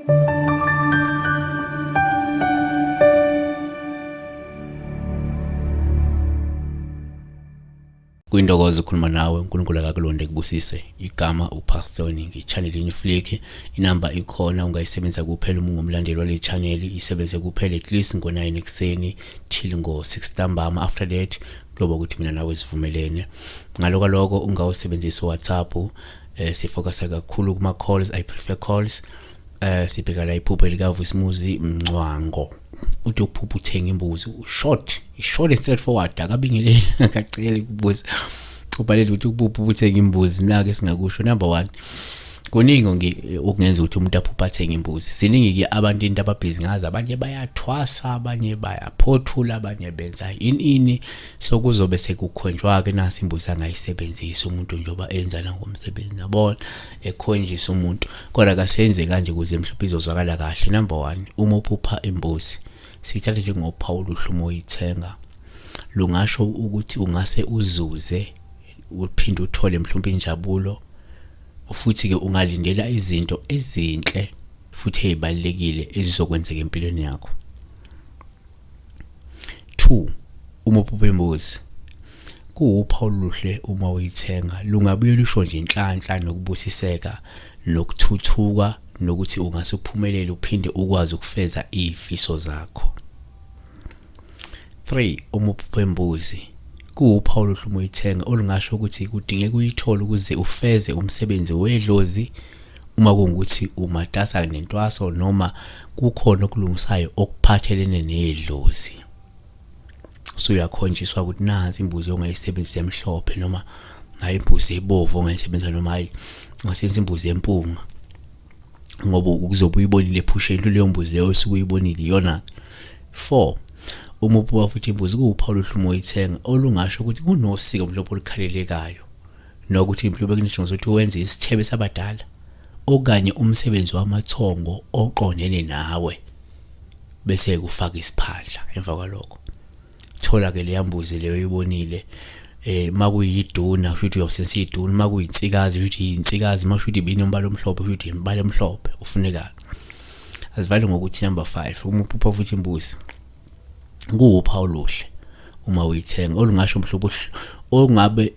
Kuyintokozo ukukhuluma nawe, uNkulunkulu akakulonde kubusise. Igama uPastor Ningi, channel Inflick. Inamba ikhona ungayisebenzisa kuphela uma ungumlandeli wale channel, isebenze kuphela at least ngo-9 ekuseni till ngo-6 ntambama. After that kuyoba ukuthi mina nawe sivumelene. Ngaloko lokho ungawusebenzisa uWhatsApp, sifocusa kakhulu kuma calls, I prefer calls. Sibheka la iphupho likaVusimuzi Mncwango. Uthi uphupha uthenga imbuzi, short, short and straightforward, akabingeleli, akaceli ukubuza. Ubhalele ukuthi uphupha uthenga imbuzi, nake singakusho. Number 1, kuningi okungenza ukuthi umuntu aphuphe athenga imbuzi. Siningi ke abantu into ababhizi ngazo, abanye bayathwasa, abanye bayaphothula, abanye benza ini. So kuzobe sekukhonjwa ke nasi imbuzi angayisebenzisa umuntu njengoba enza nangomsebenzi, yabona, ekhonjisa umuntu. Kodwa kasenze kanje ukuze mhlawumbe izozwakala kahle. Number 1, uma uphupha imbuzi, siyithatha njengophawu oluhle uma uyithenga. Lungasho ukuthi ungase uzuze, uphinde uthole mhlawumbe injabulo, futhi ke ungalindela izinto ezinhle futhi ezibalekile ezizokwenzeka empilweni yakho. 2, uma uphupha imbuzi, kuwuphawu oluhle uma uyithenga. Lungabuye lusho nje inhlanhla nokubusiseka nokuthuthuka, nokuthi ungase uphumelele uphinde ukwazi ukufeza izifiso zakho. 3, uma uphupha imbuzi, kuwuphawu oluhle uma uyithenga olungasho ukuthi kudingeka uyithole ukuze ufeze umsebenzi wedlozi, uma kungukuthi umatasa nentwaso noma kukhona okulungisayo okuphathelene nedlozi. So uyakhonjiswa ukuthi nansi imbuzi ongayisebenzisa emhlophe, noma hayi imbuzi ebovu ongayisebenzisa, noma hayi ungasebenzisa imbuzi empunga, ngoba uzobe uyibonile ephusheni leyo mbuzi leyo osuke uyibonile iyona. 4, uma uphupha futhi imbuzi, kuwuphawu oluhle uma uyithenga olungasho ukuthi kunosiko mhlawumbe olukhalelekayo, nokuthi mhlawumbe kunesidingo sokuthi wenze isithebe sabadala okanye umsebenzi wamathongo oqondene nawe, bese kufaka isiphandla. Emva kwalokho thola ke leya mbuzi leyo oyibonile, makuyiduna kusho ukuthi uyawusebenzisa iduna, makuyinsikazi kusho ukuthi yinsikazi, makusho ukuthi ibinombala omhlophe kusho ukuthi imbala emhlophe ufunekayo. Asivale ngokuthi number 5, uma uphupha futhi imbuzi, kuwuphawu oluhle uma uyithenga olungasho mhlobo ongabe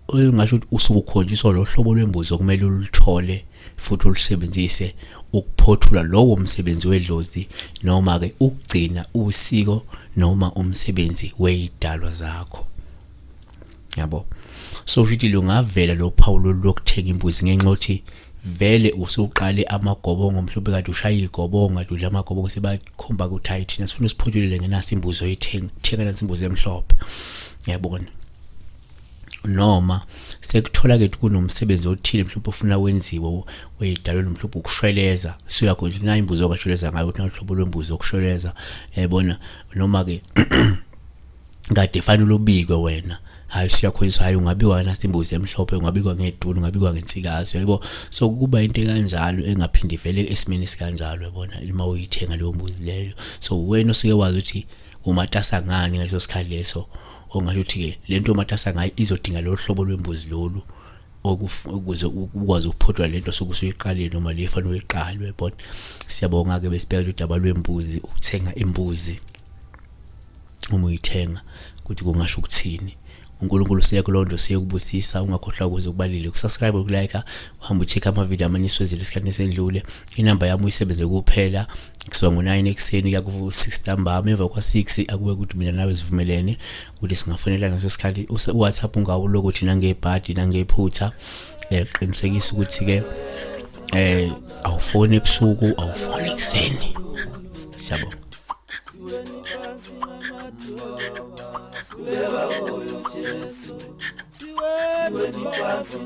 olungasho ukuthi usuke ukhonjiswa lo hlobo lwembuzi okumele uluthole futhi ulusebenzise ukuphothula lowo msebenzi wedlozi, noma ke ukugcina usiko noma umsebenzi weyidalwa zakho, yabo. So futhi lungavela lo phawu lokuthenga imbuzi ngenxa yokuthi vele usuqale amagobongo, mhlawumbe kade ushaya igobongo, kade udla amagobongo, sebakhomba ukuthi hayi thina sifuna usiphothulele ngenasi imbuzi oyithenga, thenga nasi imbuzi emhlophe, yabona. Noma sekutholakele ukuthi kunomsebenzi othile mhlawumbe ofuna wenziwe weyidalweni, mhlawumbe ukushweleza, suyakhona ukuthi nayi imbuzi ongashweleza ngayo, ukuthi nahlobo lwembuzi okushweleza, yabona. Noma ke kade fanele ubikwe wena, hayi usuyakhonjiswa, hayi ungabikwa nasi imbuzi emhlophe, ungabikwa ngeduna, ungabikwa ngensikazi, yabo. So kuba into kanjalo engaphindi vele esimeni esikanjalo, yabona, uma uyithenga leyo mbuzi leyo. So wena usuke wazi ukuthi umatasa ngani ngaleso sikhathi leso, ongasho ukuthi ke lento omatasa ngayo izodinga lo hlobo lwembuzi lolu ukuze ukwazi ukuphothula lento osuke usuyiqalile noma le fanele uyiqale, yabona. Siyabonga ke besibheka udaba lwembuzi, ukuthenga imbuzi uma uyithenga ukuthi kungasho ukuthini. uNkulunkulu siyakulonda, siyakubusisa. Ungakhohlwa ukuze ukubalile ukusubscribe, ukulike, uhambe ucheck ama-video amanye eswezile esikhathini esendlule. Inamba yami uyisebenze kuphela kusuka ngo-9 ekuseni kuya ku-6 ntambama. Emva kwa-6 akube ukuthi mina nawe sivumelene ukuthi singafonelana ngaleso sikhathi. UWhatsApp ungawulokuthi nangebhadi nangephutha. Qinisekisa ukuthi-ke awufoni ebusuku, awufoni ekuseni. Siyabonga. Siweni phansi.